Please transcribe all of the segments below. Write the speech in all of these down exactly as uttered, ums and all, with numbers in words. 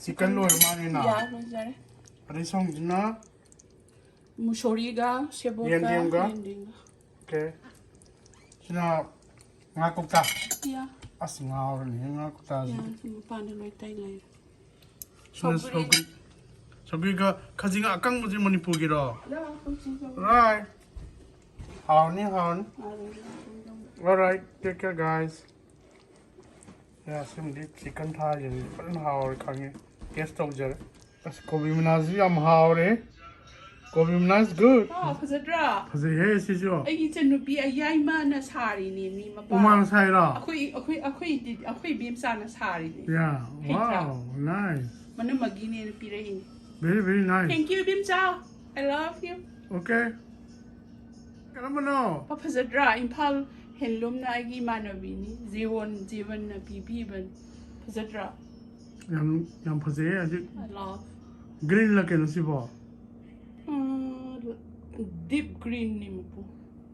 Chicken ꯂꯣꯏꯔ ꯃꯥꯜꯂꯦꯅ꯫ ꯌꯥ, ꯂꯣꯏꯖꯔꯦ꯫ ꯑꯗꯩ ꯁꯣꯝꯁꯤꯅ ꯃꯨꯁꯣꯔꯤꯒ, ꯁꯦꯕꯣꯠꯀ, ꯌꯦꯟꯗꯦꯝꯒ? ꯌꯦꯟꯗꯦꯝꯒ꯫ Okay. ꯁꯤꯅ ꯉꯥ ꯀꯧꯇꯥ꯫ ꯌꯥ, ꯑꯁ, ꯉꯥꯎꯔꯅꯤ ꯉꯥ ꯀꯧꯇꯥꯁꯤꯗꯤ꯫ ꯌꯥ, ꯁꯤ ꯃꯄꯥꯟꯗ ꯂꯣꯏ ꯇꯩ ꯂꯩꯔꯦ꯫ ꯁꯤꯅ ꯁꯧꯒ꯭ꯔꯤ꯫ ꯁꯧꯒ꯭ꯔꯤ꯫ ꯁꯧꯒ꯭ꯔꯤꯒ ꯈꯖꯤꯡ ꯑꯀꯪꯕꯁꯦ ꯃꯅꯤꯄꯨꯔꯒꯤꯔꯣ? ꯌꯥ, ꯑꯩꯈꯣꯏ ꯆꯤꯡ ꯁꯧꯒ꯭ꯔꯤ꯫ Right. ꯍꯥꯎꯅꯤ, ꯍꯥꯎꯅꯤ꯫ ꯉꯥꯔꯧꯒꯤ ꯃꯇꯨꯡꯗ꯫ Alright, take care, guys. ꯌꯥ, ꯁꯤꯃꯗꯤ chicken ꯊꯥꯁꯤꯗꯤ ꯐꯖꯅ ꯍꯥꯎꯔꯦ ꯈꯪꯉꯦ꯫ Taste ꯇꯧꯖꯔꯦ꯫ ꯑꯁ, ꯀꯣꯕꯤ ꯃꯅꯥꯁꯤ ꯌꯥꯝ ꯍꯥꯎꯔꯦ꯫ ꯀꯣꯕꯤ ꯃꯅꯥ is good. ꯑꯥ, ꯐꯖꯗ꯭ꯔꯥ? ꯐꯖꯩꯍꯦ ꯁꯤꯁꯨ꯫ ꯑꯩꯒꯤ ꯏꯆꯟꯅꯨꯄꯤ ꯑꯌꯥꯏꯃꯅ ꯁꯥꯔꯤꯅꯦ, ꯃꯤ ꯃꯄꯥ꯫ ꯎꯃꯥꯡ ꯁꯥꯏꯔꯣ? ꯑꯩꯈꯣꯏ, ꯑꯩꯈꯣꯏ, ꯑꯩꯈꯣꯏ, ꯑꯩꯈꯣꯏ ꯏꯕꯦꯝꯆꯥꯅ ꯁꯥꯔꯤꯅꯦ꯫ Yeah, ꯍꯩꯇ꯭ꯔꯥ? Wow, nice. ꯃꯅꯝꯃꯒꯤꯅꯦꯅ ꯄꯤꯔꯛꯏꯅꯦ꯫ Very, very nice. Thank you, ꯏꯕꯦꯝꯆꯥ. I love you. Okay. ꯀꯔꯝꯕꯅꯣ? ꯄꯥ, ꯐꯖꯗ꯭ꯔꯥ? ꯏꯝꯐꯥꯜ ꯍꯦꯟꯂꯨꯝꯅ ꯑꯩꯒꯤ ꯏꯃꯥꯟꯅꯕꯤꯅꯤ꯫ ꯖꯤꯋꯣꯟ, ꯖꯤꯋꯟꯅ ꯄꯤꯕꯤꯕꯅꯤ꯫ ꯐꯖꯗ꯭ꯔꯥ? ꯌꯥꯝ, ꯌꯥꯝ ꯐꯖꯩꯌꯦ ꯍꯧꯖꯤꯛ꯫ I love. Green ꯂ ꯀꯩꯅꯣ ꯁꯤꯕꯣ? ꯎꯝ, deep green ꯅꯤ ꯃꯄꯨ꯫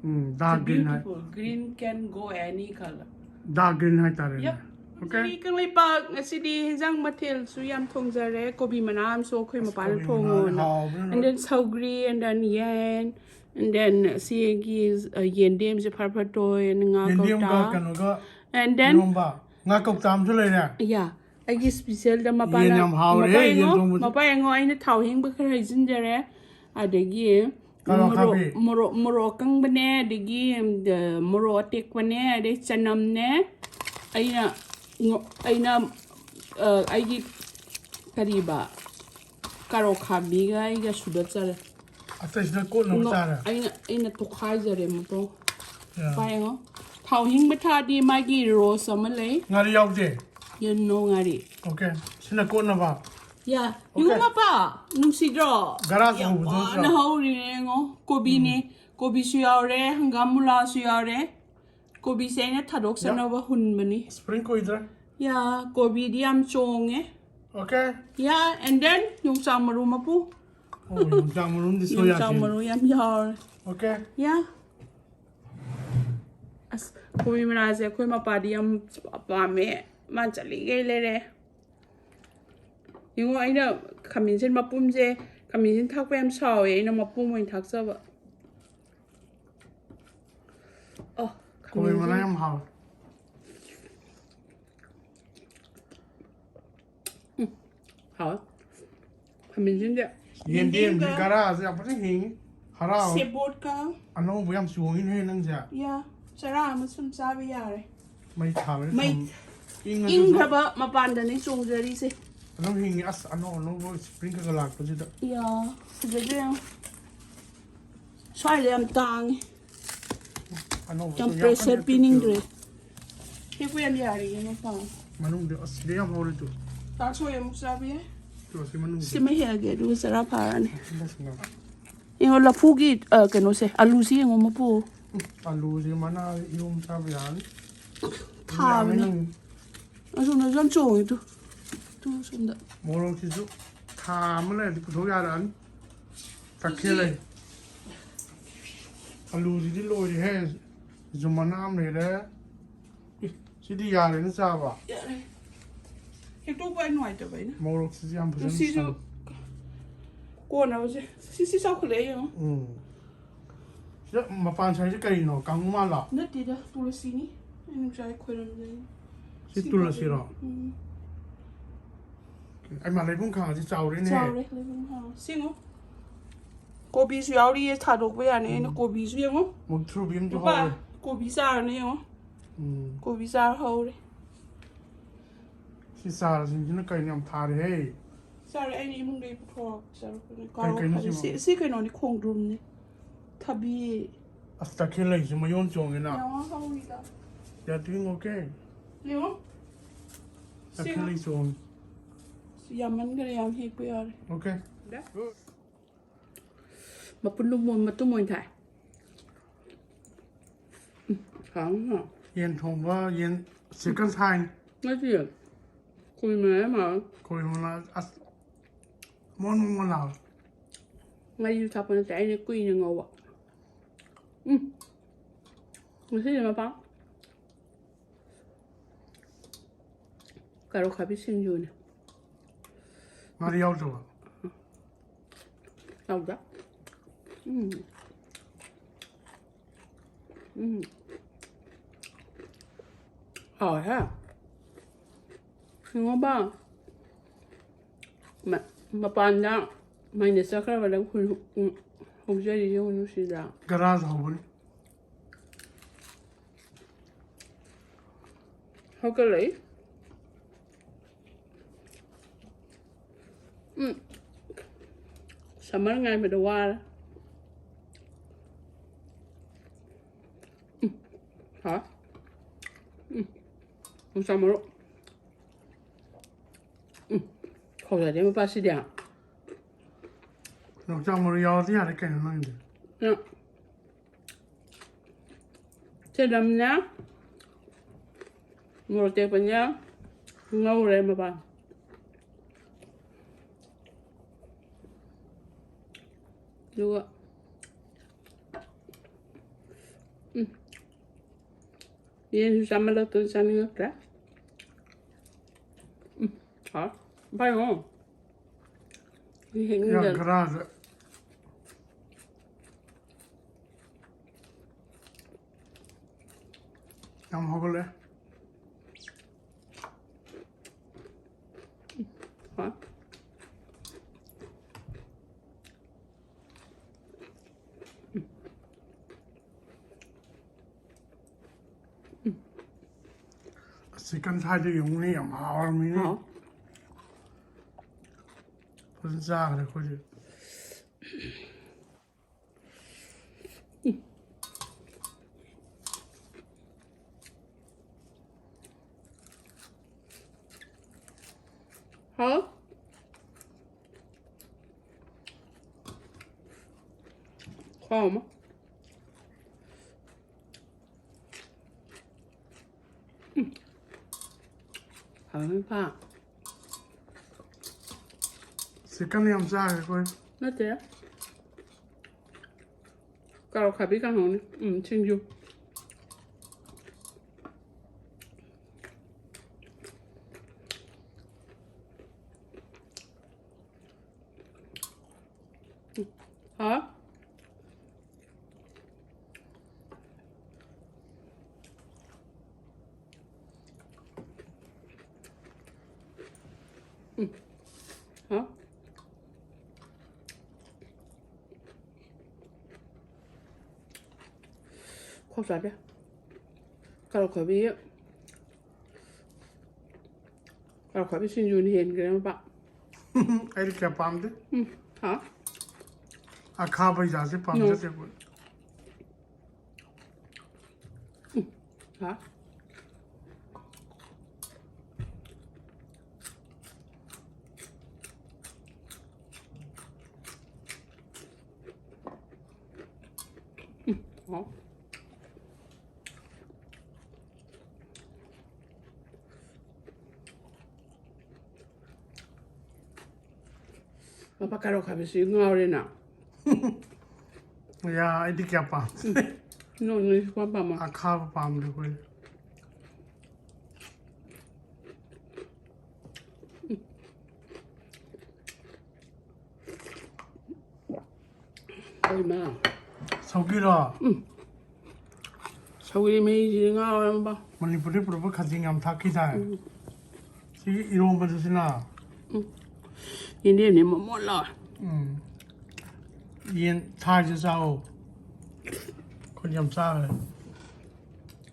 ꯎꯝ, dark green high. Beautiful. Green can go any color. Dark green ꯍꯥꯏꯇꯥꯔꯦꯅꯦ꯫ Yep. Okay. ꯀꯪꯂꯩꯄꯥꯛ ꯉꯁꯤꯗꯤ ꯍꯤꯟꯖꯥꯡ ꯃꯊꯦꯜꯁꯨ ꯌꯥꯝ ꯊꯣꯡꯖꯔꯦ꯫ ꯀꯣꯕꯤ ꯃꯅꯥ ꯑꯃꯁꯨ ꯑꯩꯈꯣꯏ ꯑꯁ, ꯃꯄꯥꯅ ꯀꯣꯕꯤ ꯃꯅꯥ ꯊꯣꯡꯉꯣꯅ꯫ ꯍꯥꯎꯕꯅ And then ꯁꯧꯒ꯭ꯔꯤ, and then ꯌꯦꯟ, and then ꯁꯤꯒꯤ, uh, ꯌꯦꯟꯗꯦꯝꯁꯦ ꯐꯔ ꯐꯔ ꯇꯣꯏ, and ꯉꯥ ꯌꯦꯟꯗꯦꯝꯒ ꯀꯧꯇꯥ꯫ ꯀꯩꯅꯣꯒ And then, ꯏꯔꯣꯝꯕ꯫ ꯉꯥ ꯀꯧꯇꯥ ꯑꯃꯁꯨ ꯂꯩꯔꯦ꯫ yeah, ꯑꯩꯒꯤ special ꯗ ꯌꯦꯟ ꯃꯄꯥꯅ, ꯌꯥꯝ ꯍꯥꯎꯔꯦ, ꯃꯄꯥ ꯌꯦꯟ ꯌꯦꯡꯉꯣ, ꯊꯣꯡꯕꯁꯨ꯫ ꯃꯄꯥ ꯌꯦꯡꯉꯣ, ꯑꯩꯅ ꯊꯥꯎ ꯍꯤꯡꯕ ꯈꯔ ꯍꯩꯖꯤꯟꯖꯔꯦ꯫ ꯑꯗꯒꯤ ꯀꯥꯔꯣꯠ ꯃꯣꯔꯣꯛ, ꯑꯈꯥꯕꯤ꯫ ꯃꯣꯔꯣꯛ, ꯃꯣꯔꯣꯛ ꯑꯀꯪꯕꯅꯦ, ꯑꯗꯒꯤ, ꯎꯝ, ꯗ-, ꯃꯣꯔꯣꯛ ꯑꯇꯦꯛꯄꯅꯦ, ꯑꯗꯩ ꯆꯅꯝꯅꯦ꯫ ꯑꯩꯅ ꯉꯣ-, ꯑꯩꯅ, ꯑ, ꯑꯩꯒꯤ ꯀꯔꯤꯕ, ꯀꯥꯔꯣꯠ ꯈꯥꯕꯤꯒ ꯑꯩꯒ ꯁꯨꯗꯠꯆꯔꯦ꯫ ꯑꯇꯩꯁꯤꯅ ꯀꯣꯠꯅꯕ ꯉꯣ-, ꯆꯥꯔꯦ꯫ ꯑꯩꯅ, ꯑꯩꯅ ꯇꯣꯈꯥꯏꯖꯔꯦ ꯃꯄꯣ꯫ Yeah. ꯄꯥ ꯌꯦꯡꯉꯣ꯫ ꯊꯥꯎ ꯍꯤꯡꯕ ꯊꯥꯗꯤ ꯃꯥꯒꯤ ꯔꯣꯁ ꯑꯃ ꯂꯩ꯫ ꯉꯥꯔꯤ ꯌꯥꯎꯗꯦ꯫ ꯌꯦꯟꯅꯣ ꯉꯥꯔꯤ꯫ Okay. ꯁꯤꯅ ꯀꯣꯠꯅꯕ꯫ ꯌꯥ, Okay. ꯌꯦꯡꯉꯣ ꯃꯄꯥ, ꯅꯨꯡꯁꯤꯗ꯭ꯔꯣ? ꯒꯔꯥꯁ ꯌꯥꯝ ꯍꯧꯕꯗꯣ ꯋꯥꯅ ꯅꯠꯇ꯭ꯔꯣ? ꯍꯧꯔꯤꯅꯦ ꯌꯦꯡꯉꯣ꯫ ꯀꯣꯕꯤꯅꯦ, ꯀꯣꯕꯤꯁꯨ ꯌꯥꯎꯔꯦ, ꯍꯪꯒꯥꯝ ꯃꯨꯂꯥꯁꯨ ꯌꯥꯎꯔꯦ꯫ ꯀꯣꯕꯤꯁꯦ ꯑꯩꯅ ꯊꯥꯗꯣꯛꯆꯅꯕ ꯍꯨꯟꯕꯅꯤ꯫ Spring ꯀꯨꯏꯗ꯭ꯔꯦ꯫ ꯌꯥ, ꯀꯣꯕꯤꯗꯤ ꯌꯥꯝ ꯆꯣꯡꯉꯦ꯫ Okay. ꯌꯥ, and then ꯌꯣꯡꯆꯥꯛ ꯃꯔꯨ ꯃꯄꯨ꯫ ꯑꯣ, ꯌꯣꯡꯆꯥꯛ ꯃꯔꯨꯝꯗꯤ ꯁꯣꯏ ꯌꯣꯡꯆꯥꯛ ꯌꯥꯗꯦ꯫ ꯃꯔꯨ ꯌꯥꯝ ꯌꯥꯎꯔꯦ꯫ Okay. ꯌꯥ꯫ ꯑꯁ, ꯀꯣꯕꯤ ꯃꯅꯥꯁꯦ ꯑꯩꯈꯣꯏ ꯃꯄꯥꯗꯤ ꯌꯥꯝ ꯄꯥꯝꯃꯦ꯫ ꯃꯥ ꯆꯠꯂꯤꯈꯩ ꯂꯩꯔꯦ꯫ ꯌꯦꯡꯉꯣ, ꯑꯩꯅ ꯈꯥꯃꯦꯟꯁꯤꯟ ꯃꯄꯨꯝꯁꯦ, ꯈꯥꯃꯦꯟꯁꯤꯟ ꯊꯥꯛꯄ ꯌꯥꯝ ꯁꯥꯎꯋꯦ, ꯑꯩꯅ ꯃꯄꯨꯝ ꯑꯣꯏꯅ ꯊꯥꯛꯆꯕ꯫ ꯑꯣ, ꯀꯣꯕꯤ ꯃꯅꯥ ꯈꯥꯃꯦꯟꯁꯤꯟ꯫ ꯌꯥꯝ ꯍꯥꯎꯋꯦ꯫ ꯎꯝ, ꯍꯥꯎꯋꯦ꯫ ꯈꯥꯃꯦꯟꯁꯤꯟꯁꯦ꯫ ꯌꯦꯟꯗꯦꯝꯁꯦ ꯌꯦꯟꯗꯦꯝꯒ ꯒꯔꯥꯁꯦ ꯌꯥꯝ ꯐꯖꯅ ꯍꯤꯡꯉꯤ꯫ ꯍꯔꯥꯎ꯫ ꯁꯦꯕꯣꯠꯀ꯫ ꯑꯅꯧꯕ ꯌꯥꯝ ꯆꯣꯡꯉꯤꯅꯦ ꯅꯪꯁꯦ꯫ ꯌꯥ, ꯆꯔꯥ ꯑꯃ ꯁꯨꯝ ꯆꯥꯕ ꯌꯥꯔꯦ꯫ ꯃꯩ ꯊꯥꯕꯅꯤ ꯃꯩ ꯊꯝ-, ꯏꯪꯉꯁꯨ ꯏꯪꯈ꯭ꯔꯕ ꯃꯄꯥꯟꯗꯅꯤ ꯆꯣꯡꯖꯔꯤꯁꯦ꯫ ꯑꯗꯨꯝ ꯍꯤꯡꯉꯤ꯫ ꯑꯁ, ꯑꯅꯧ ꯑꯅꯧꯕ spring ꯈꯔ ꯈꯔ ꯂꯥꯛꯄꯁꯤꯗ꯫ ꯌꯥ, ꯐꯖꯗ꯭ꯔꯥ ꯌꯦꯡꯉꯣ꯫ ꯁ꯭ꯋꯥꯏꯗ ꯌꯥꯝ ꯇꯥꯡꯉꯤ꯫ ꯑꯅꯧꯕ ꯌꯥꯝ ꯌꯥꯝ pressure ꯀꯟꯅ ꯄꯤꯅꯤꯡꯗ꯭ꯔꯦ꯫ ꯍꯦꯛꯄ ꯌꯥꯝ ꯌꯥꯔꯤꯌꯦ ꯃꯄꯥꯟ꯫ ꯃꯅꯨꯡꯗ ꯑꯁ, ꯁꯤꯗ ꯌꯥꯝ ꯍꯧꯔꯦ ꯇꯨ꯫ ꯆꯥꯛꯁꯣꯏ ꯑꯃꯨꯛ ꯆꯥꯕ ꯌꯥꯏ꯫ ꯇꯨ, ꯑꯁꯤ ꯃꯅꯨꯡꯗ꯫ ꯁꯤꯃ ꯍꯦꯛꯑꯒꯦ, ꯑꯗꯨꯒ ꯆꯔꯥ ꯐꯥꯔꯅꯤ꯫ ꯑꯁꯤ ꯂꯣꯏꯁꯤꯜꯂꯣ꯫ ꯌꯦꯡꯉꯣ, ꯂꯐꯨꯒꯤ, ꯑ, ꯀꯩꯅꯣꯁꯦ, ꯑꯂꯨꯁꯤ ꯌꯦꯡꯉꯣ, ꯃꯄꯨ꯫ ꯎꯝ, ꯑꯂꯨꯁꯦ ꯃꯅꯥ ꯏꯔꯣꯝ ꯆꯥꯕ ꯌꯥꯔꯅꯤ꯫ ꯊꯥꯕꯅꯦ꯫ ꯌꯥꯝꯃꯦ ꯅꯪ꯫ ꯑꯁꯣꯝꯗꯁꯨ ꯌꯥꯝ ꯆꯣꯡꯉꯤ ꯇꯨ꯫ ꯇꯨ, ꯁꯣꯝꯗ꯫ ꯃꯣꯔꯣꯛꯁꯤꯁꯨ ꯊꯥ ꯑꯃ ꯂꯩꯔꯗꯤ ꯄꯨꯊꯣꯛ ꯌꯥꯔꯛꯑꯅꯤ꯫ ꯇꯈꯦꯜ ꯂꯩ꯫ ꯑꯂꯨꯁꯤꯗꯤ ꯂꯣꯏꯔꯦꯍꯦ꯫ ꯁꯤꯁꯨ ꯃꯅꯥ ꯑꯃ ꯂꯩꯔꯦ꯫ ꯑꯦ, ꯁꯤꯗꯤ ꯌꯥꯔꯦꯅ ꯆꯥꯕ꯫ ꯌꯥꯔꯦ꯫ ꯍꯦꯛꯇꯣꯛꯄ ꯅꯨꯡꯉꯥꯏꯇꯕ ꯑꯩꯅ꯫ ꯃꯣꯔꯣꯛꯁꯤꯁꯨ ꯌꯥꯝ ꯐꯖꯅ ꯁꯤꯁꯨ ꯁꯪ-, ꯀꯣꯟꯅꯕꯁꯦ꯫ ꯁꯤ, ꯁꯤ ꯆꯥꯎꯈꯠꯂꯛꯑꯦ ꯌꯦꯡꯉꯣ꯫ ꯎꯝ꯫ ꯁꯤꯗ ꯃꯄꯥꯟ ꯁꯥꯏꯁꯦ ꯀꯔꯤꯅꯣ? ꯀꯥꯡꯃꯥꯜꯂꯣ? ꯅꯠꯇꯦꯗ, ꯇꯨꯂꯁꯤꯅꯤ꯫ ꯑꯩ ꯉꯁꯥꯏ ꯈꯣꯏꯔꯝꯖꯩ꯫ ꯁꯤ ꯁꯤ ꯇꯨꯂꯁꯤꯔꯣ? ꯎꯝ꯫ ꯑꯩ ꯃꯥ ꯂꯩꯕꯨꯡ ꯈꯥꯡꯁꯤ ꯆꯥꯎꯔꯦꯅꯦ꯫ ꯆꯥꯎꯔꯦ, ꯂꯩꯕꯨꯡ ꯈꯥꯡ꯫ ꯁꯤ ꯌꯦꯡꯉꯣ꯫ ꯀꯣꯕꯤꯁꯨ ꯌꯥꯎꯔꯤꯌꯦ, ꯊꯥꯗꯣꯛꯄ ꯌꯥꯅꯤ꯫ ꯑꯩꯅ ꯎꯝ꯫ ꯀꯣꯕꯤꯁꯨ ꯌꯦꯡꯉꯣ꯫ ꯃꯨꯛꯊ꯭ꯔꯨꯕꯤ ꯑꯃꯁꯨ ꯅꯨꯄꯥ, ꯍꯧꯔꯦ꯫ ꯀꯣꯕꯤ ꯆꯥꯔꯅꯤ ꯌꯦꯡꯉꯣ꯫ ꯎꯝ꯫ ꯀꯣꯕꯤ ꯆꯥꯔ ꯍꯧꯔꯦ꯫ ꯁꯤ ꯆꯥꯔꯁꯤꯡꯁꯤꯅ ꯀꯩꯅꯣ ꯌꯥꯝ ꯊꯥꯔꯦꯍꯦ꯫ ꯆꯥꯔꯦ, ꯑꯩꯅ ꯏꯃꯨꯡꯗꯒꯤ ꯄꯨꯊꯣꯔꯛ-, ꯆꯥꯔꯛꯄꯅꯦ꯫ ꯀꯩ ꯀꯩꯅꯣ ꯀꯥꯔꯣꯠ ꯁꯤꯕꯣ? ꯈꯥꯃꯦꯟ꯫ ꯁꯤ, ꯁꯤ ꯀꯩꯅꯣꯅꯤ, ꯈꯣꯡꯗ꯭ꯔꯨꯝꯅꯤ꯫ ꯊꯕꯤ꯫ ꯑꯁ, ꯇꯈꯦꯜ ꯂꯩꯁꯨ ꯃꯌꯣꯟ ꯆꯣꯡꯉꯦꯅ꯫ ꯌꯥꯝ ꯍꯧꯔꯤꯗ꯫ They are doing okay. ꯌꯦꯡꯉꯣ꯫ ꯇꯈꯦꯜ ꯁꯤꯒ꯫ ꯂꯩ ꯆꯣꯡꯉꯦ꯫ ꯌꯥꯝꯃꯟꯈꯔꯦ, ꯌꯥꯝ ꯍꯦꯛꯄ ꯌꯥꯔꯦ꯫ Okay. ꯃꯄꯨꯟ ꯃꯇꯨꯝ ꯑꯣꯏꯅ ꯊꯥꯏ꯫ ꯎꯝ, ꯍꯥꯎꯅ꯫ ꯌꯦꯟ ꯊꯣꯡꯕ, ꯌꯦꯟ chicken thigh꯫ ꯅꯠꯇꯦ꯫ ꯀꯣꯕꯤ ꯃꯅꯥ ꯌꯥꯝ ꯍꯥꯎꯋꯦ꯫ ꯀꯣꯕꯤ ꯃꯅꯥ, ꯑꯁ, ꯃꯣꯟ ꯃꯣꯟ ꯃꯣꯟ ꯂꯥꯎꯋꯦ꯫ ꯉꯥꯔꯤꯁꯨ ꯊꯥꯛꯄ ꯅꯠꯇꯦ, ꯑꯩꯅ ꯀꯨꯏꯅ ꯉꯧꯕ꯫ ꯎꯝ꯫ ꯉꯁꯤꯗꯤ ꯃꯄꯥ꯫ ꯀꯥꯔꯣꯠ ꯈꯥꯕꯤ ꯁꯤꯡꯖꯨꯅꯦ꯫ ꯉꯥꯔꯤ ꯌꯥꯎꯗ꯭ꯔꯕ? ꯇꯧꯗ꯫ ꯎꯝ꯫ ꯎꯝ꯫ ꯍꯥꯎꯋꯦꯍꯦ꯫ ꯌꯦꯡꯉꯣꯕ꯫ ꯃ-, ꯃꯄꯥꯟꯗ ꯃꯩꯅ ꯆꯠꯈ꯭ꯔꯕꯗ ꯍꯨꯏ-, ꯎꯝ, ꯍꯧꯖꯔꯤ ꯌꯦꯡꯉꯨ ꯅꯨꯡꯁꯤꯗ꯭ꯔꯥ? ꯒꯔꯥꯖ ꯍꯧꯕꯅꯤ꯫ ꯍꯧꯒꯠꯂꯛꯏ꯫ ꯎꯝ꯫ ꯁꯝꯃꯔ ꯉꯥꯏꯕꯗ ꯋꯥꯔꯦ꯫ ꯎꯝ꯫ ꯍꯥꯎ꯫ ꯎꯝ꯫ ꯌꯣꯡꯆꯥꯛ ꯃꯔꯨ꯫ ꯎꯝ꯫ ꯈꯧꯖꯥꯗꯦ ꯃꯄꯥꯁꯤꯗꯤ꯫ ꯌꯣꯡꯆꯥꯛ ꯃꯔꯨ ꯌꯥꯎꯔꯗꯤ ꯌꯥꯔꯦ ꯀꯩꯅꯣ ꯅꯪꯗꯤ꯫ ꯎꯝ꯫ ꯆꯅꯝꯅꯦ, ꯃꯣꯔꯣꯛ ꯑꯇꯦꯛꯄꯅꯦ, ꯉꯧꯔꯦ ꯃꯄꯥꯟ꯫ ꯑꯗꯨꯒ, ꯎꯝ, ꯌꯦꯟꯁꯨ ꯆꯥꯃꯜꯂꯛꯇꯅ ꯆꯥꯅꯤꯡꯉꯛꯇ꯭ꯔꯦ꯫ ꯎꯝ, ꯍꯥꯎ꯫ ꯚꯥꯏ, ꯉꯣ꯫ ꯁꯤ ꯍꯦꯛ ꯌꯥꯝ ꯅꯤꯡꯖꯪ-, ꯈꯔ ꯌꯥꯝ ꯍꯧꯒꯠꯂꯦ꯫ ꯍꯣꯏ꯫ ꯆꯤꯛꯀꯟ ꯊꯥꯏꯗꯨ ꯌꯦꯡꯉꯨꯅꯦ, ꯌꯥꯝ ꯍꯥꯎꯔꯝꯃꯤꯅꯦ꯫ ꯍꯥꯎ꯫ ꯐꯖꯅ ꯆꯥꯈ꯭ꯔꯦ ꯑꯩꯈꯣꯏꯗꯤ꯫ ꯍꯥꯎ꯫ ꯈꯨꯍꯥꯎ ꯑꯃ꯫ ꯎꯝ꯫ ꯍꯥꯎꯔꯝꯃꯤ ꯐꯥ꯫ ꯆꯤꯛꯀꯟ ꯌꯥꯝ ꯆꯥꯈ꯭ꯔꯦ ꯑꯩꯈꯣꯏ꯫ ꯅꯠꯇꯦ꯫ ꯀꯥꯔꯣꯠ ꯈꯥꯕꯤ ꯀꯥꯡꯍꯧꯅꯤ꯫ ꯎꯝ, ꯁꯤꯡꯖꯨ꯫ ꯍꯥ? ꯎꯝ꯫ ꯍꯥ? ꯈꯣꯛ ꯆꯥꯗꯦ꯫ ꯀꯔꯣꯠ ꯈꯣꯏꯕꯤ ꯀꯔꯣꯠ ꯈꯣꯏꯕꯤ ꯁꯤꯡꯖꯨꯅ ꯍꯦꯟꯈ꯭ꯔꯦ ꯃꯄꯥ꯫ ꯑꯩꯗꯤ ꯀꯌꯥ ꯄꯥꯝꯗꯦ꯫ ꯎꯝ, ꯍꯥ? ꯑꯈꯥꯕ ꯖꯥꯠꯁꯦ ꯄꯥꯝꯖꯗꯦ ꯑꯩꯈꯣꯏ꯫ ꯎꯝ, ꯍꯥ? ꯎꯝ, ꯍꯥꯎ꯫ ꯃꯄꯥ ꯀꯔꯣꯠ ꯈꯥꯕꯤꯁꯤ ꯉꯥꯎꯔꯦꯅ꯫ ꯌꯥ, ꯑꯩꯗꯤ ꯀꯌꯥ ꯄꯥꯝꯗꯦ꯫ ꯅꯣꯏ, ꯅꯣꯏ ꯁꯨꯄꯥꯝ ꯄꯥꯝꯃꯣꯏ꯫ ꯑꯈꯥꯕ ꯄꯥꯝꯗꯦ ꯑꯩꯈꯣꯏꯗꯤ꯫ ꯍꯣꯏ, ꯏꯃꯥ꯫ ꯁꯧꯒꯤꯔꯣ? ꯎꯝ꯫ ꯁꯧꯒ꯭ꯔꯤ ꯃꯍꯤꯁꯤꯗꯤ ꯉꯥꯎꯔꯦ ꯃꯄꯥ꯫ ꯃꯅꯤꯄꯨꯔꯗꯒꯤ ꯄꯨꯔꯛꯄ ꯈꯥꯖꯤꯡ ꯌꯥꯝ ꯊꯥꯛꯈꯤꯗꯥꯏ? ꯎꯝ꯫ ꯁꯤꯒꯤ ꯏꯔꯣꯝꯕꯗꯨꯁꯤꯅ? ꯎꯝ꯫ ꯌꯦꯟꯗꯦꯝꯅꯦ ꯃꯣꯟ ꯃꯣꯟ ꯂꯥꯎꯔꯦ꯫ ꯎꯝ꯫ ꯌꯦꯟ ꯊꯥꯏꯁꯦ ꯆꯥꯎ꯫ ꯑꯩꯈꯣꯏꯗꯤ ꯌꯥꯝ ꯆꯥꯈ꯭ꯔꯦ꯫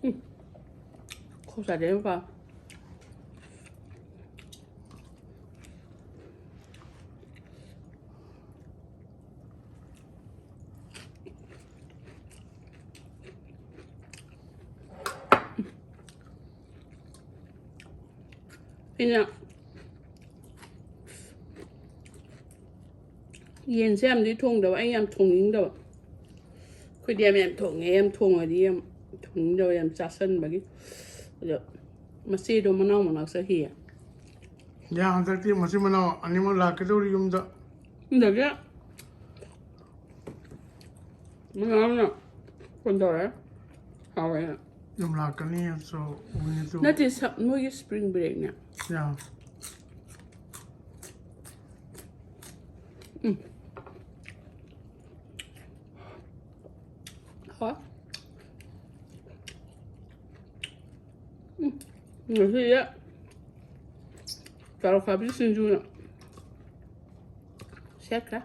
ꯎꯝ꯫ ꯈꯣꯡ ꯆꯥꯗꯦ ꯃꯄꯥ꯫ ꯑꯩꯅ ꯌꯦꯟꯁꯦ ꯌꯥꯝꯗꯤ ꯊꯣꯡꯗꯕ, ꯑꯩ ꯌꯥꯝ ꯊꯣꯡꯅꯤꯡꯗꯕ꯫ ꯑꯩꯈꯣꯏꯗꯤ ꯌꯥꯝ ꯌꯥꯝ ꯊꯣꯡꯉꯦ, ꯌꯥꯝ ꯊꯣꯡꯉꯗꯤ ꯌꯥꯝ ꯊꯣꯡꯅꯤꯡꯗꯕ, ꯌꯥꯝ ꯆꯥꯁꯟꯕꯒꯤ꯫ ꯑꯗꯣ ꯃꯆꯦꯗꯣ ꯃꯅꯥꯎ ꯃꯅꯥꯛ ꯆꯠꯈꯤꯌꯦ꯫ ꯌꯥ, ꯍꯟꯗꯛꯇꯤ ꯃꯆꯤꯟ ꯃꯅꯥꯎ ꯑꯅꯤꯃꯛ ꯂꯥꯛꯀꯗꯧꯔꯤ ꯌꯨꯝꯗ꯫ ꯑꯗꯒꯤ ꯃꯅꯥꯎꯅ ꯐꯣꯟ ꯇꯧꯔꯛꯑꯦ꯫ ꯍꯥꯎꯋꯦꯅ꯫ ꯌꯨꯝ ꯂꯥꯛꯀꯅꯤ, so we need to ꯅꯠꯇꯦ, ꯁ-, ꯃꯣꯏꯒꯤ spring breakꯅꯦ꯫ ꯌꯥ꯫ ꯎꯝ꯫ ꯉꯁꯤꯗꯤ ꯀꯥꯔꯣꯠ ꯈꯥꯕꯤ ꯁꯤꯡꯖꯨꯅ ꯁꯦꯠꯈ꯭ꯔꯦ꯫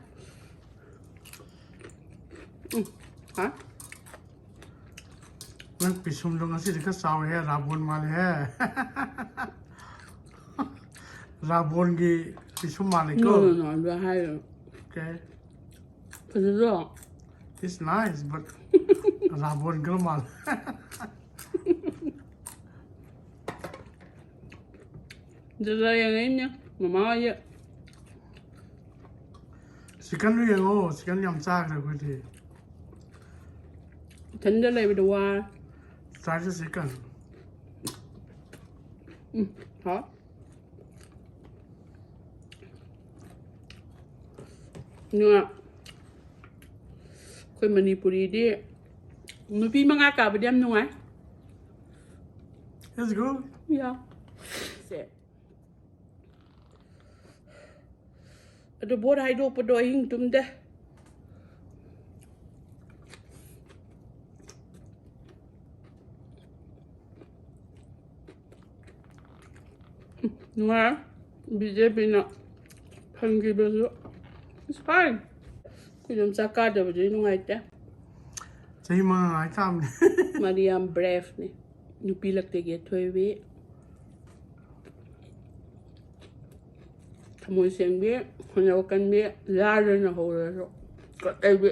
ꯎꯝ, ꯍꯥ? ꯅꯪ ꯄꯤꯁꯨꯝꯗꯣ ꯉꯁꯤꯗꯤ ꯈꯔ ꯆꯥꯎꯔꯦꯍꯦ, ꯔꯥꯕꯣꯟ ꯃꯥꯜꯂꯦꯍꯦ꯫ ꯔꯥꯕꯣꯟꯒꯤ ꯄꯤꯁꯨꯝ ꯃꯥꯜꯂꯦꯀꯣ꯫ No, no, no, ꯑꯗꯨ ꯍꯥꯏꯔꯣ꯫ Okay. ꯐꯖꯗ꯭ꯔꯣ? It's nice, but Ravan ꯈꯔ ꯃꯥꯜꯂꯦ꯫ ꯖꯔ ꯌꯦꯡꯉꯛꯏꯅꯦ ꯃꯃꯥ ꯍꯣꯏꯒꯤ꯫ ꯆꯤꯛꯀꯟꯗꯨ ꯌꯦꯡꯉꯣ, ꯆꯤꯛꯀꯟ ꯌꯥꯝ ꯆꯥꯈ꯭ꯔꯦ ꯑꯩꯈꯣꯏꯗꯤ꯫ ꯏꯊꯟꯗ ꯂꯩꯕꯗ ꯋꯥꯔꯦ꯫ Try the chicken. ꯎꯝ, ꯍꯥꯎ꯫ ꯉꯥ꯫ ꯑꯩꯈꯣꯏ ꯃꯅꯤꯄꯨꯔꯤꯗꯤ ꯅꯨꯄꯤ ꯃꯉꯥ ꯀꯥꯕꯗꯤ ꯌꯥꯝ ꯅꯨꯡꯉꯥꯏ꯫ It's good. ꯌꯥ꯫ ꯁꯦ꯫ ꯑꯗꯨ ꯚꯣꯠ ꯍꯥꯏꯗꯣꯛꯄꯗꯣ ꯑꯍꯤꯡ ꯇꯨꯝꯗꯦ꯫ ꯅꯨꯡꯉꯥꯏ꯫ ꯕꯤ ꯖꯦ ꯄꯤꯅ ꯐꯪꯈꯤꯕꯁꯨ꯫ It's fine. ꯑꯩꯈꯣꯏ ꯑꯗꯨꯝ ꯆꯥꯛ ꯀꯥꯗꯕꯗꯨꯗꯤ ꯅꯨꯡꯉꯥꯏꯇꯦ꯫ ꯆꯍꯤ ꯃꯉꯥ ꯉꯥꯏ ꯇꯥꯕꯅꯦ꯫ ꯃꯥꯗꯤ ꯌꯥꯝ ꯕ꯭ꯔꯦꯐꯅꯦ꯫ ꯅꯨꯄꯤ ꯂꯛꯇꯒꯤ ꯑꯊꯣꯏꯕꯤ꯫ ꯊꯃꯣꯏ ꯁꯦꯡꯕꯤ, ꯍꯣꯠꯅꯕ ꯀꯟꯕꯤ, ꯂꯥꯏꯔꯅ ꯍꯧꯔꯁꯨ ꯀꯠꯂꯩꯕꯤ꯫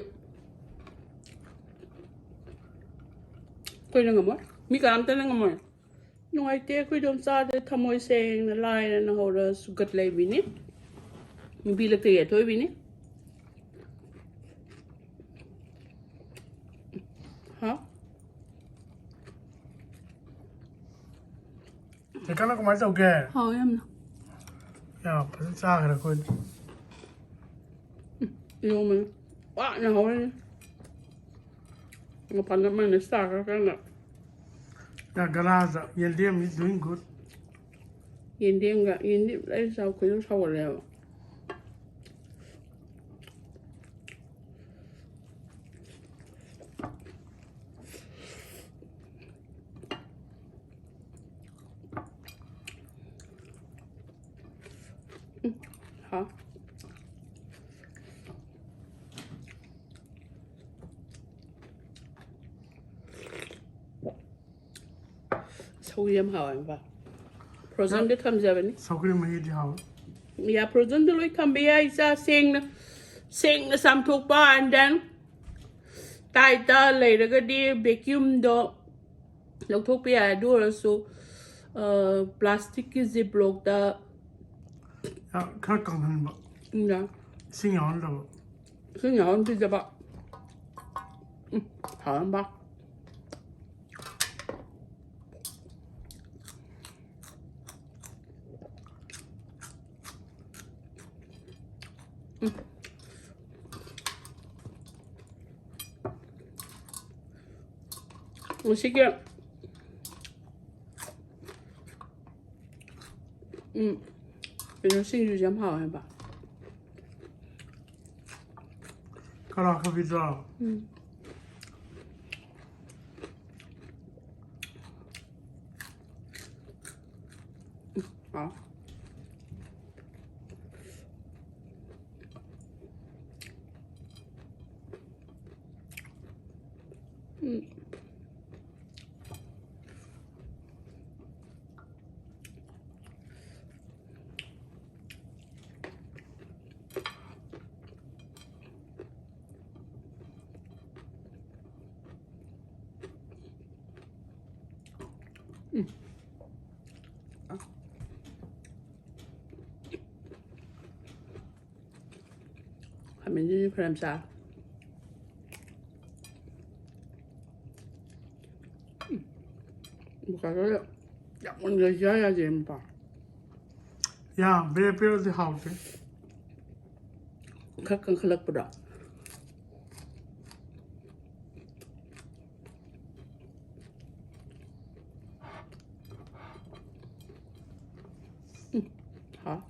ꯑꯩꯈꯣꯏꯅ ꯉꯝꯃꯣꯏ, ꯃꯤ ꯀꯅꯥꯝꯇꯅ ꯉꯝꯃꯣꯏ꯫ ꯅꯨꯡꯉꯥꯏꯇꯦ, ꯑꯩꯈꯣꯏ ꯏꯗꯣꯝꯆꯥꯗ ꯊꯃꯣꯏ ꯁꯦꯡꯅ ꯂꯥꯏꯔꯅ ꯍꯧꯔꯁꯨ ꯒꯠ ꯂꯩꯕꯤꯅꯤ꯫ ꯅꯨꯄꯤ ꯂꯛꯇꯒꯤ ꯑꯊꯣꯏꯕꯤꯅꯤ꯫ ꯍꯥ? ꯆꯤꯛꯀꯟꯗꯣ ꯀꯃꯥꯏꯅ ꯇꯧꯒꯦ? ꯍꯥꯎ ꯌꯥꯝꯅ꯫ ꯌꯥꯝ ꯐꯖꯅ ꯆꯥꯈ꯭ꯔꯦ ꯑꯩꯈꯣꯏꯗꯤ꯫ ꯏꯔꯣꯝꯕꯅ ꯄꯥꯛꯅ ꯍꯧꯔꯅꯤ꯫ ꯃꯄꯥꯟꯗ ꯃꯥꯏꯅ ꯆꯥꯈ꯭ꯔꯀꯥꯟꯗ꯫ ꯌꯥ, ꯒꯔꯥꯗ ꯌꯦꯟꯗꯦꯝ is doing good. ꯌꯦꯟꯗꯦꯝꯒ, ꯌꯦꯟꯗꯦꯝ ꯑꯩ ꯆꯥꯎ ꯈꯣꯏꯗꯧ ꯁꯥꯎꯒꯠꯂꯦꯕ꯫ ꯑꯥ꯫ ꯁꯧꯒ꯭ꯔꯤ ꯌꯥꯝ ꯍꯥꯎꯋꯦꯕ꯫ Frozenꯗ ꯊꯝꯖꯕꯅꯤ꯫ ꯁꯧꯒ꯭ꯔꯤ ꯃꯍꯤꯗꯤ ꯍꯥꯎꯋꯦ꯫ ꯌꯥ, frozenꯗ ꯂꯣꯏ ꯊꯝꯕ ꯌꯥꯏ꯫ ꯏꯆꯥ ꯁꯦꯡꯅ, ꯁꯦꯡꯅ ꯆꯥꯝꯊꯣꯛꯄ, and then ꯇꯥꯏꯠꯇ ꯂꯩꯔꯒꯗꯤ vacuumꯗꯣ ꯂꯧꯊꯣꯛꯄ ꯌꯥꯏ꯫ ꯑꯗꯨ ꯑꯣꯏꯔꯁꯨ, ꯑ, plasticꯀꯤ Ziplockꯇ ꯌꯥ, ꯈꯔ ꯀꯪꯍꯟꯕ꯫ ꯎꯝ, ꯌꯥ꯫ ꯏꯁꯤꯡ ꯌꯥꯎꯍꯟꯗꯕ꯫ ꯏꯁꯤꯡ ꯌꯥꯎꯍꯟꯕꯤꯗꯕ꯫ ꯎꯝ, ꯍꯥꯎꯔꯝꯕ꯫ ꯎꯝ꯫ ꯉꯁꯤꯒꯤ, ꯎꯝ, ꯀꯩꯅꯣ, ꯁꯤꯡꯖꯨꯁꯦ ꯌꯥꯝ ꯍꯥꯎꯋꯦ ꯍꯥꯏꯕ꯫ ꯀꯂꯥ ꯀꯣꯕꯤꯗꯣ? ꯎꯝ꯫ ꯎꯝ, ꯍꯥꯎ꯫ ꯎꯝ꯫ ꯎꯝ꯫ ꯈꯥꯃꯦꯟꯁꯤꯁꯨ ꯐꯅꯌꯥꯝ ꯆꯥ꯫ ꯎꯝ꯫ ꯕꯣꯀꯥꯗꯣ ꯌꯥꯝ ꯃꯨꯟꯅ ꯆꯥ ꯌꯥꯗꯦ, ꯃꯄꯥ꯫ ꯌꯥꯝ ꯕꯦꯔꯦ ꯕꯦꯔꯦꯗꯤ ꯍꯥꯎꯇꯦ꯫ ꯈꯔ ꯀꯟꯈꯠꯂꯛꯄꯗꯣ꯫ ꯎꯝ, ꯍꯥꯎ꯫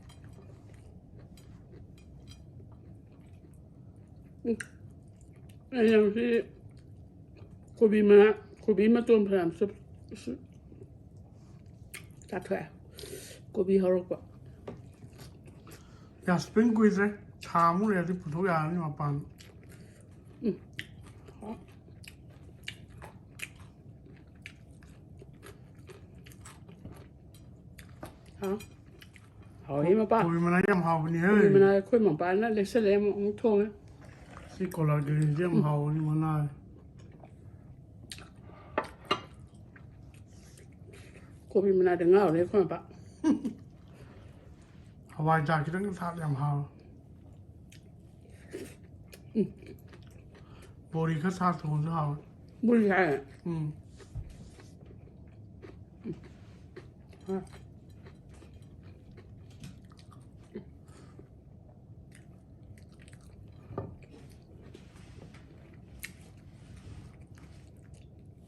ꯎꯝ꯫ ꯑꯩꯅ ꯉꯁꯤ ꯀꯣꯕꯤ ꯃꯅꯥ, ꯀꯣꯕꯤ ꯃꯇꯣꯟ ꯐꯅꯌꯥꯝ ꯆꯨꯞ-, ꯆꯨꯞ-, ꯆꯥꯊꯣꯛꯑꯦ꯫ ꯀꯣꯕꯤ ꯍꯧꯔꯛꯄ꯫ ꯌꯥꯁꯄꯤꯟ ꯀꯨꯏꯗ꯭ꯔꯦ꯫ ꯊꯥ ꯑꯃꯨꯛ ꯂꯩꯔꯗꯤ ꯄꯨꯊꯣꯛ ꯌꯥꯔꯅꯤ ꯃꯄꯥꯟ꯫ ꯍꯥꯎ꯫ ꯍꯥꯎꯋꯤ ꯃꯄꯥ꯫ ꯀꯣꯕꯤ ꯃꯅꯥ ꯌꯥꯝ ꯍꯥꯎꯕꯅꯤ ꯍꯦ꯫ ꯀꯣꯕꯤ ꯃꯅꯥ ꯑꯩꯈꯣꯏ ꯃꯄꯥꯅ ꯂꯩꯁꯜꯂꯛꯑꯦ, ꯑꯃꯨꯛ ꯑꯃꯨꯛ ꯊꯣꯡꯉꯦ꯫ ꯁꯤ ꯀꯣꯂꯥ ꯒ꯭ꯔꯤꯟꯁꯦ ꯌꯥꯝ ꯍꯥꯎꯕꯅꯤ ꯃꯅꯥ꯫ ꯀꯣꯕꯤ ꯃꯅꯥꯗ ꯉꯥꯎꯔꯦ ꯑꯩꯈꯣꯏ ꯃꯄꯥ꯫ ꯍꯋꯥꯏꯖꯥꯔ ꯈꯤꯇꯪ ꯊꯥꯛ ꯌꯥꯝ ꯍꯥꯎꯋꯦ꯫ ꯕꯣꯔꯤ ꯈꯔ ꯊꯥꯛ ꯊꯣꯡꯉꯁꯨ ꯍꯥꯎꯋꯦ꯫ ꯕꯨꯔꯤ ꯍꯥꯏꯔꯦ꯫ ꯎꯝ꯫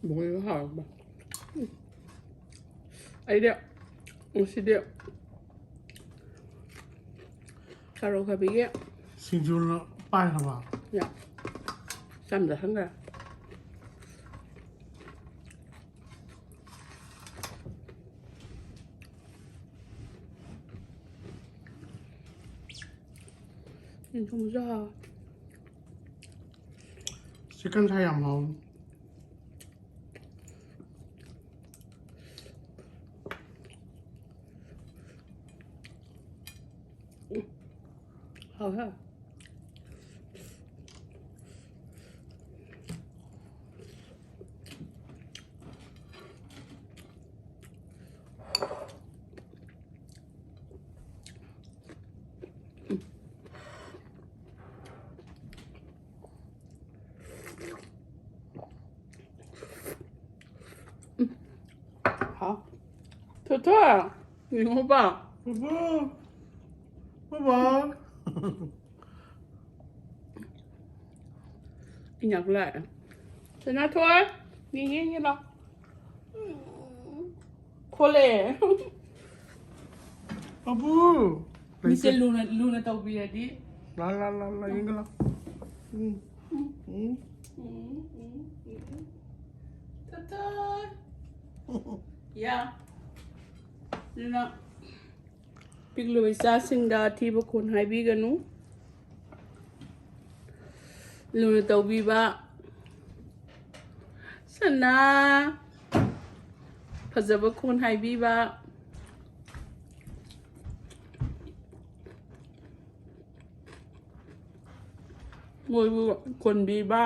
ꯕꯣꯔꯤꯒ ꯍꯥꯎꯔꯕ꯫ ꯑꯩꯗꯤ ꯉꯁꯤꯗꯤ ꯀꯥꯔꯣ ꯈꯥꯕꯤꯒꯤ ꯁꯤꯡꯖꯨꯅ ꯄꯥꯏꯈ꯭ꯔꯕ? ꯌꯥ꯫ ꯆꯥꯝꯗ ꯈꯪꯗ꯭ꯔꯦ꯫ ꯌꯦꯟ ꯊꯣꯡꯕꯁꯨ ꯍꯥꯎꯋꯦ꯫ ꯆꯤꯛꯀꯟ ꯁꯥ ꯌꯥꯝ ꯍꯥꯎꯋꯤ꯫ ꯍꯥꯎꯋꯦ꯫ ꯍꯥꯎ꯫ ꯊꯣꯏꯊꯣꯏ, ꯌꯦꯡꯉꯣꯕ꯫ ꯕꯨꯕꯨ! ꯕꯨꯕꯨ! ꯏꯅꯥꯛ ꯂꯥꯛꯑꯦ꯫ ꯁꯅꯥꯊꯣꯏ, ꯌꯦꯡꯒꯦ, ꯌꯦꯡꯒꯦ ꯂꯥꯎ꯫ ꯈꯣꯠꯂꯛꯑꯦ꯫ ꯕꯨꯕꯨ! ꯃꯤꯁꯦ ꯂꯨꯅ, ꯂꯨꯅ ꯇꯧꯕꯤꯔꯗꯤ꯫ ꯂꯥ, ꯂꯥ, ꯂꯥ, ꯂꯥ, ꯌꯦꯡꯒꯦ ꯂꯥꯎ꯫ ꯎꯝ, ꯎꯝ, ꯎꯝ, ꯎꯝ, ꯎꯝ꯫ ꯊꯣꯏꯊꯣꯏ꯫ ꯌꯥ꯫ ꯂꯨꯅ꯫ ꯄꯤꯛꯂꯤꯕ ꯏꯆꯥꯁꯤꯡꯗ ꯑꯊꯤꯕ ꯈꯣꯟ ꯍꯥꯏꯕꯤꯒꯅꯨ꯫ ꯂꯨꯅ ꯇꯧꯕꯤꯕ꯫ ꯁꯅꯥ꯫ ꯐꯖꯕ ꯈꯣꯟ ꯍꯥꯏꯕꯤꯕ꯫ ꯃꯣꯏꯕꯨ ꯀꯣꯟꯕꯤꯕ꯫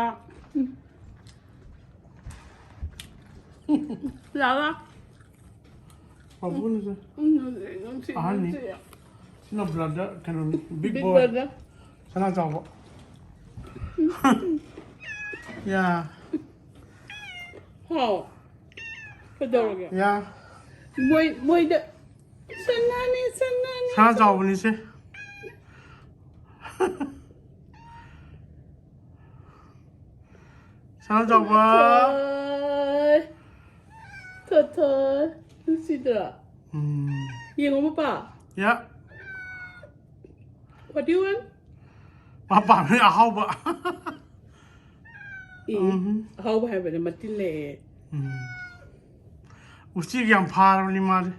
ꯂꯥꯛꯑꯣ꯫ ꯄꯥꯕꯨꯡꯅꯁꯨ ꯎꯝ, ꯅꯨꯡꯁꯤ, ꯑꯍꯟꯅꯤ꯫ ꯅꯨꯡꯁꯤ꯫ ꯁꯤꯅ ꯕ꯭ꯔꯗꯔ, ꯀꯩꯅꯣꯅꯤ, ꯕꯤꯛ ꯕꯤꯛ ꯕꯣꯏ꯫ ꯕ꯭ꯔꯗꯔ꯫ ꯁꯅꯥ ꯆꯥꯎꯕ꯫ ꯌꯥ꯫ ꯍꯥꯎ꯫ ꯀꯩꯗꯧꯔꯒꯦ? ꯌꯥ꯫ ꯃꯣꯏ, ꯃꯣꯏꯗ ꯁꯅꯥꯅꯤ, ꯁꯅꯥꯅꯤ꯫ ꯁꯅꯥ ꯆꯥꯎꯕꯅꯤꯁꯦ꯫ ꯁꯅꯥ ꯆꯥꯎꯕ꯫ ꯊꯣꯏ꯫ ꯊꯣꯏ, ꯊꯣꯏ꯫ ꯅꯨꯡꯁꯤꯗ꯭ꯔꯥ? ꯎꯝ꯫ ꯌꯦꯡꯉꯣ, ꯃꯄꯥ꯫ ꯌꯥ꯫ What do you want? ꯃꯥ ꯄꯥꯝꯃꯤ ꯑꯍꯥꯎꯕ꯫ ꯑꯦ, ꯎꯝ꯫ ꯑꯍꯥꯎꯕ ꯍꯥꯏꯕꯅꯦ, ꯃꯇꯤꯟ ꯂꯩꯌꯦ꯫ ꯎꯝ꯫ ꯎꯆꯤꯒ ꯌꯥꯝ ꯐꯥꯔꯕꯅꯤ ꯃꯥꯗꯤ꯫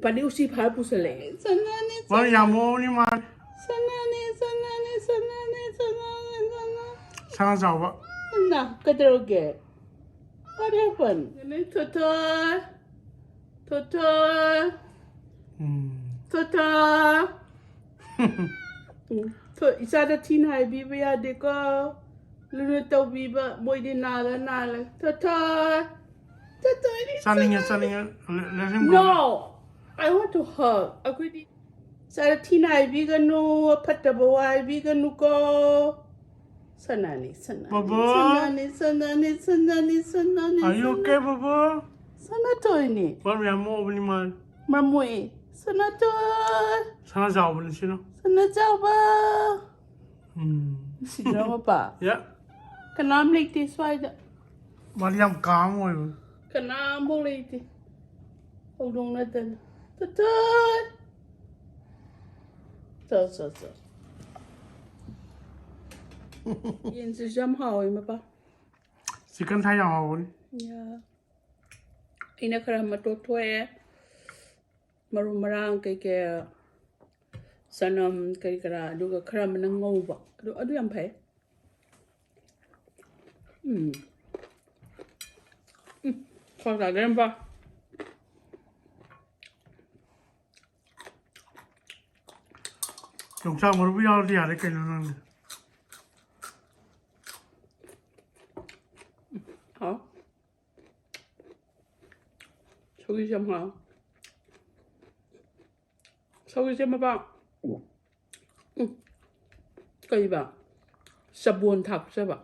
ꯄꯥꯅꯤ ꯎꯆꯤ ꯐꯥꯔ ꯄꯨꯁꯜꯂꯛꯑꯦ꯫ ꯁꯅꯥꯅꯤ, ꯃꯥꯗꯤ ꯌꯥꯝ ꯃꯣꯍꯅꯤ ꯃꯥꯗꯤ꯫ ꯁꯅꯥꯅꯤ, ꯁꯅꯥꯅꯤ, ꯁꯅꯥꯅꯤ, ꯁꯅꯥꯅꯤ, ꯁꯅꯥ꯫ ꯁꯅꯥ ꯆꯥꯎꯕ꯫ ꯅ, ꯀꯩꯗꯧꯔꯒꯦ? What happened? ꯊꯣꯏꯊꯣꯏ꯫ ꯊꯣꯏꯊꯣꯏ꯫ ꯎꯝ꯫ ꯊꯣꯏꯊꯣꯏ꯫ ꯎꯝ, ꯊꯣꯏ, ꯏꯆꯥꯗ ꯊꯤꯅ ꯍꯥꯏꯕꯤꯕ ꯌꯥꯗꯦꯀꯣ꯫ ꯂꯨꯅ ꯇꯧꯕꯤꯕ, ꯃꯣꯏꯗꯤ ꯅꯥꯜꯂ ꯅꯥꯜꯂ꯫ ꯊꯣꯏꯊꯣꯏ꯫ ꯊꯣꯏꯊꯣꯏꯗꯤ ꯆꯥꯅꯤꯡꯉꯦ, ꯆꯥꯅꯤꯡꯉꯦ꯫ ꯆꯥꯅꯤꯡꯉꯦ꯫ Let, let him go. No, I want to hug. ꯑꯩꯈꯣꯏꯗꯤ ꯏꯆꯥꯗ ꯊꯤꯅ ꯍꯥꯏꯕꯤꯒꯅꯨ, ꯐꯠꯇꯕ ꯋꯥ ꯍꯥꯏꯕꯤꯒꯅꯨꯀꯣ꯫ ꯁꯅꯥꯅꯤ, ꯁꯅꯥꯅꯤ, ꯕꯣꯕꯣ꯫ ꯁꯅꯥꯅꯤ, ꯁꯅꯥꯅꯤ, ꯁꯅꯥꯅꯤ, ꯁꯅꯥꯅꯤ, Are you okay, ꯁꯅꯥ-, ꯕꯣꯕꯣ? ꯁꯅꯥꯇꯣꯏꯅꯤ꯫ ꯃꯔꯝ ꯌꯥꯝ ꯃꯣꯛꯑꯕꯅꯤ ꯃꯥ꯫ ꯃꯔꯝ ꯃꯣꯛꯑꯦ꯫ ꯁꯅꯥꯇꯣꯏ꯫ ꯁꯅꯥ ꯆꯥꯎꯕꯅꯤ ꯁꯤꯅ꯫ ꯁꯅꯥ ꯆꯥꯎꯕ꯫ ꯎꯝ꯫ ꯁꯤꯗ꯭ꯔꯣ ꯃꯄꯥ? ꯌꯥ꯫ ꯀꯅꯥꯝ ꯂꯩꯇꯦ ꯁ꯭ꯋꯥꯏꯗ꯫ ꯃꯥꯗꯤ ꯌꯥꯝ calm ꯑꯣꯏꯕ꯫ ꯀꯅꯥꯝꯐꯥꯎ ꯂꯩꯇꯦ꯫ ꯍꯧꯗꯣꯡ ꯅꯠꯇꯅ꯫ ꯇꯨꯇꯨꯠ! ꯆꯣ, ꯆꯣ, ꯆꯣ꯫ ꯌꯦꯟꯁꯤꯁꯨ ꯌꯥꯝ ꯍꯥꯎꯋꯦ, ꯃꯄꯥ꯫ Chicken thigh ꯌꯥꯝ ꯍꯥꯎꯕꯅꯤ꯫ ꯌꯥ꯫ ꯑꯩꯅ ꯈꯔ ꯑꯃ ꯇꯣꯠꯊꯣꯛꯑꯦ꯫ ꯃꯔꯨ ꯃꯔꯥꯡ ꯀꯩꯀꯩ, ꯆꯅꯝ ꯀꯔꯤ ꯀꯔꯥ, ꯑꯗꯨꯒ ꯈꯔ ꯑꯃꯅ ꯉꯧꯕ, ꯑꯗꯨ ꯑꯗꯨ ꯌꯥꯝ ꯐꯩ꯫ ꯎꯝ꯫ ꯎꯝ꯫ ꯈ꯭ꯋꯥꯡ ꯇꯥꯗꯣꯔꯦ ꯌꯥꯝꯕ꯫ ꯌꯣꯡꯆꯥꯛ ꯃꯔꯨ ꯌꯥꯎꯔꯗꯤ ꯌꯥꯔꯦ ꯀꯩꯅꯣ ꯅꯪꯗꯤ꯫ ꯍꯥꯎ꯫ ꯁꯧꯒ꯭ꯔꯤꯁꯦ ꯌꯥꯝ ꯍꯥꯎ꯫ ꯁꯧꯒ꯭ꯔꯤꯁꯦ ꯃꯄꯥ, ꯎꯝ, ꯀꯩꯕ? ꯆꯕꯣꯟ ꯊꯥꯛꯆꯕ꯫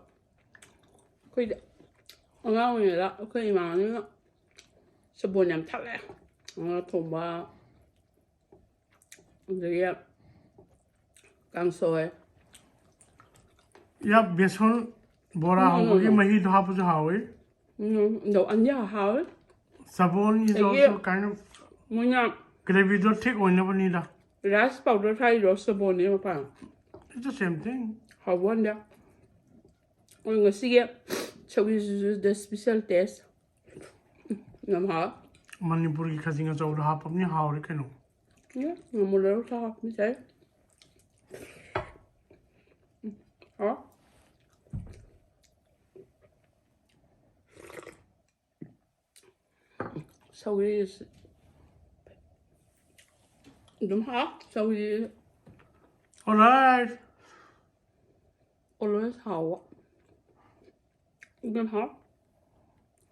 ꯑꯩꯈꯣꯏꯗꯤ ꯑꯉꯥꯡ ꯑꯣꯏꯔꯤꯉꯩꯗ ꯑꯩꯈꯣꯏ ꯏꯃꯥꯅ ꯆꯕꯣꯟ ꯌꯥꯝ ꯊꯥꯛꯂꯛꯑꯦ꯫ ꯉꯥ ꯊꯣꯡꯕ, ꯑꯗꯒꯤ ꯀꯥꯡꯁꯣꯏ꯫ ꯌꯥ, ꯕꯦꯁꯣꯟ ꯕꯣꯔꯥ No, no, ꯍꯧꯕꯒꯤ no. ꯃꯍꯤꯗꯣ ꯍꯥꯞꯄꯁꯨ ꯍꯥꯎꯋꯤ꯫ ꯎꯝ, ꯑꯗꯣ ꯑꯅꯤꯌꯥ ꯍꯥꯎꯋꯦ꯫ ꯆꯕꯣꯟ is ꯑꯗꯒꯤ also kind of ꯃꯣꯏꯅ gravy ꯗꯣ thick ꯑꯣꯏꯅꯕꯅꯤꯗ꯫ Rice powder ꯊꯥꯛꯏꯔꯣ ꯆꯕꯣꯟꯅꯦ ꯃꯄꯥꯟ? It's the same thing. ꯍꯥꯎꯕ ꯋꯥꯅꯤꯗ꯫ ꯑꯩꯈꯣꯏ ꯉꯁꯤꯒꯤ ꯁꯧꯒ꯭ꯔꯤꯁꯤꯁꯨ the special taste꯫ ꯌꯥꯝ ꯍꯥꯎ꯫ ꯃꯅꯤꯄꯨꯔꯒꯤ ꯈꯖꯤꯡ ꯑꯆꯧꯕꯗꯣ ꯍꯥꯞꯄꯕꯅꯤ, ꯍꯥꯎꯔꯦ ꯀꯩꯅꯣ꯫ ꯎꯝ, ꯉꯥꯃꯨ ꯂꯩꯔꯧ ꯊꯥꯎ ꯍꯥꯞꯄꯤ ꯆꯥꯏ꯫ ꯍꯥꯎ꯫ ꯁꯧꯒ꯭ꯔꯤ ꯑꯗꯨꯝ ꯍꯥꯎ꯫ ꯁꯧꯒ꯭ꯔꯤ Alright. always ꯍꯥꯎꯕ꯫ ꯑꯗꯨꯝ ꯍꯥꯎ꯫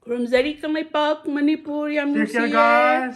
ꯈꯨꯔꯨꯝꯖꯔꯤ ꯀꯪꯂꯩꯄꯥꯛ ꯃꯅꯤꯄꯨꯔ, ꯌꯥꯝ Take care, ꯅꯨꯡꯁꯤꯌꯦ꯫ Guys.